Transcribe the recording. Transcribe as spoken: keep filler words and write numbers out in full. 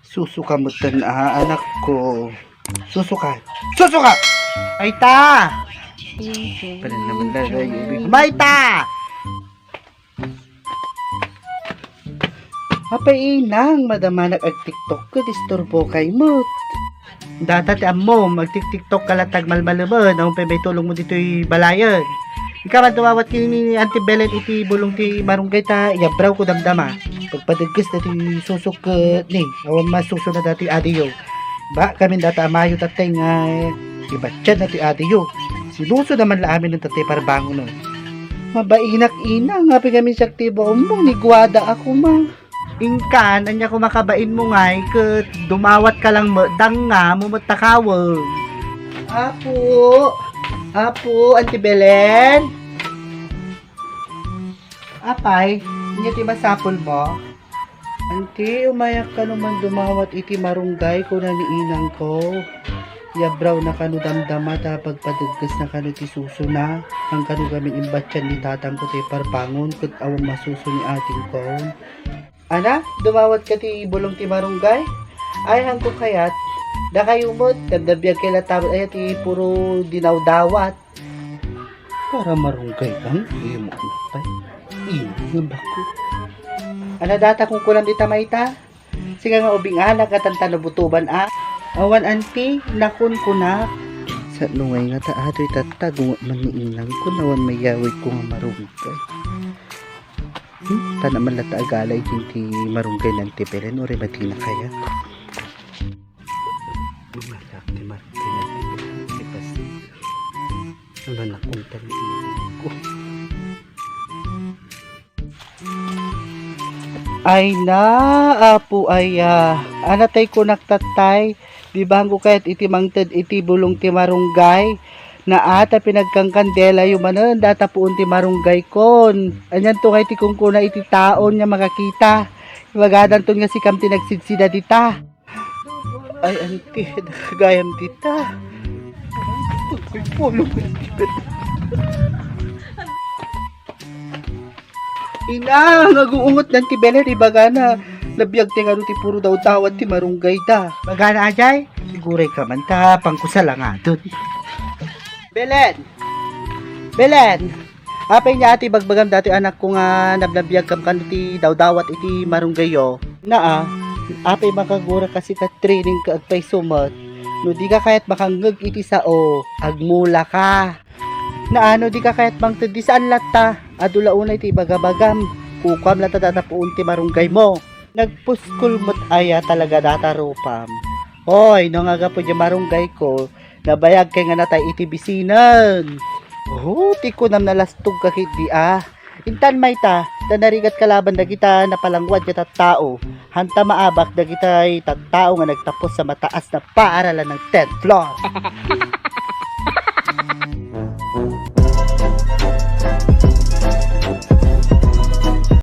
Susuka metten a, anakko. Susuka. Susuka! Mayta! Pwede naman na, na, na, Mayta! Apay inang, madamanak ag-TikTok ket isturbokay met. Data ti ammom, ag-TikTok ka latta agmalmalemen, awan pay maitulongmo ditoy balayen. Ika man dumawat ken ni Auntie Belen iti bulong ti Marunggay ta iyabraw ko damdama. Pagpadagges dati susok ket ni, awan masusuna dati adiyo. Ba, kamin data amayo tatay nga ibatyan na ti adiyo. Sinuso naman la amin ng tatay parbangon. Mabainak ina, nga pigami siak ti baonmo, niguada ako ma. Inkan, anya ko makabain mo ngay, ket dumawat ka lang met, danga mo met takawen. Apo! Apo, Auntie Belen? Apay, anya ti masapul mo? Auntie, umayak ka naman dumawat iti Marunggay, kuna ni inang ko. Yabraw na kano damdama ta pagpadagges na kano ti susuna. Ang kano gamin imbatyan ni tatang ko ti parbangon, ket awan masusu ni ating ko. Ana, dumawat ka ti bulong ti Marunggay? Ay, hangko kayat. Dakayo met, kadda biag kay latabot aya ti puro dinawdawat. Para Marunggay kang imo, tay. Imo nga bako. Ana data kung kunam dita mayta? Siga nga ubing anak nga tantano butuban a. Awan, Auntie, nakon kunak. Sa nungay nga ta atoy tatta, gungot man ni inang ko, nawan mayawid ko nga Marunggay. Hmm, tana man latta agala iti ti Marunggay ni Auntie Belen, uray madina kaya. Umayak ti Marunggay ni Auntie Belen, ti pas-, ano na kunta ni inang ko. Ay na, apo aya. Ana tay kunak tattay, di ba hangko kayat iti mangted iti bulong ti Marunggay? Naa ta pinagkankandelayo manen data puon ti Marunggay kon. Anianto ngay ti kunkuna iti taon nga makakita? Ibagadanton nga sikam ti nagsidsida dita. Ay, Auntie, gayam dita. Pulong, Auntie. Ina, naguungot ni Auntie Belen, ibagana. Nabiag ti ngaro ti puro dawdawat ti Marunggay da. Bagana, ajay? Siguray ka man ta, pangkusa lang adun. Belen! Belen! Apay nga ati bagbagam dati anak ko nga nabnabiag kam kano ti dawdawat iti Marunggayyo? Naa, apay makagura kasi ka training ka agpayso met? No di ka kayat makangngeg iti sao, agmula ka. Naano di ka kayat mangted di saan latta? Adu la unay ti ibagabagam. Kukuam latta data puon ti Marunggaymo. Nagpuskol met aya talaga data rupam. Hoy, no nga gapu di Marunggayko, nabayag kay nga natay iti bisinen. Oh, ti kunam nalastog ka ketdi a. Intan mayta, ta narigat ka laban dagita napalangwad nga tattao. Hanta maabak dagitay tattao nga nagtapos sa mataas na paaralan ng tenth floor.